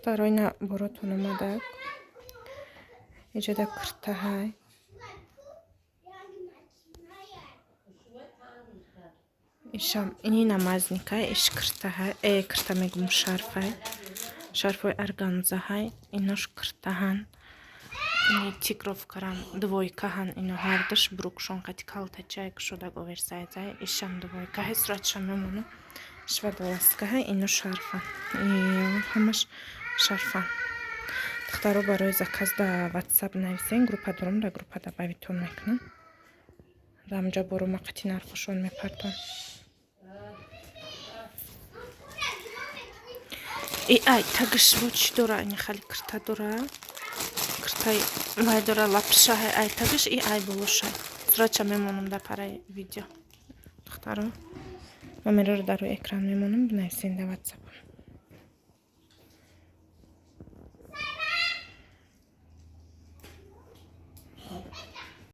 Духтаро, ина боротон омадак. Иҷода киртаҳай. Ишам ини намазникай, иш киртаҳай, кирта мегум, шарфай. Шарфҳои органзаҳай, инош киртаҳан. Ини тигровкарам двойкаҳан, ино ҳардуш брюкшон қати калтачай кушодаг оверсайзай, ишам двойкаҳай, суратшам мемонам. Швадоласкаҳай, ино шарфан. Ҳамаш шарфан. Духтаро, барои заказ да WhatsApp нависен, группа дорам, да группа добавитон мекунам. Дар ҳамҷа боро ма қати нархошон мепартон. И ай тагиш бо чӣ дора? Ини хали кирта дора. Киртаи вай дора, лапшаҳай ай тагиш и ай болошай. Суратша мемонам дар параи видео. Духтаро, номероро дар рӯи экран мемонам, бинависен дар WhatsApp.